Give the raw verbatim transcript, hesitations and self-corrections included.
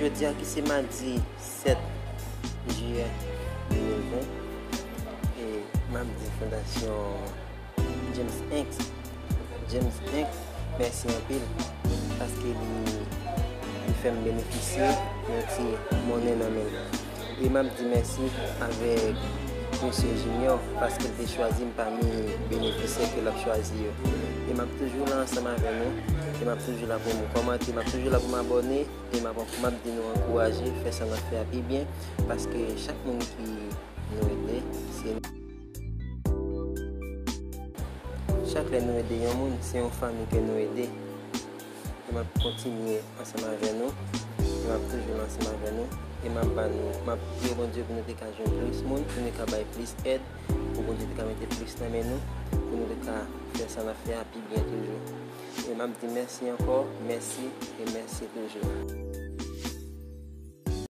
Jodi a ki se madi sèt jiyè de mil ven, e m ap di Fondasyon James Inc, James Inc, mèsi anpil, paske li, li fè m benefisye yon ti monnen nan men l. E m ap di mèsi avèk Mesye Junior, paske l te chwazi m pami benefisyè ke l ap chwazi yo. E m ap toujou la ansanm avè nou. E m ap toujou la pou m kòmante, m ap toujou la pou m abòne. E m ap, m ap di nou ankouraje, fè sa n ap fè a pi byen, paske chak moun ki nou ede, se, chak lè nou ede yon moun, se yon fanmi ke nou ede. E m ap kontinye ansanm avè nou. E m ap toujou la ansanm avè nou. E m ap ba nou, m ap priye Bondye pou nou te ka jwenn plis moun, pou nou ka bay plis èd, pou Bondye te ka mete plis nan men nou, pou nou te ka fè sa n ap fè a pi byen toujou. E m ap di mèsi ankò, mèsi e mèsi toujou.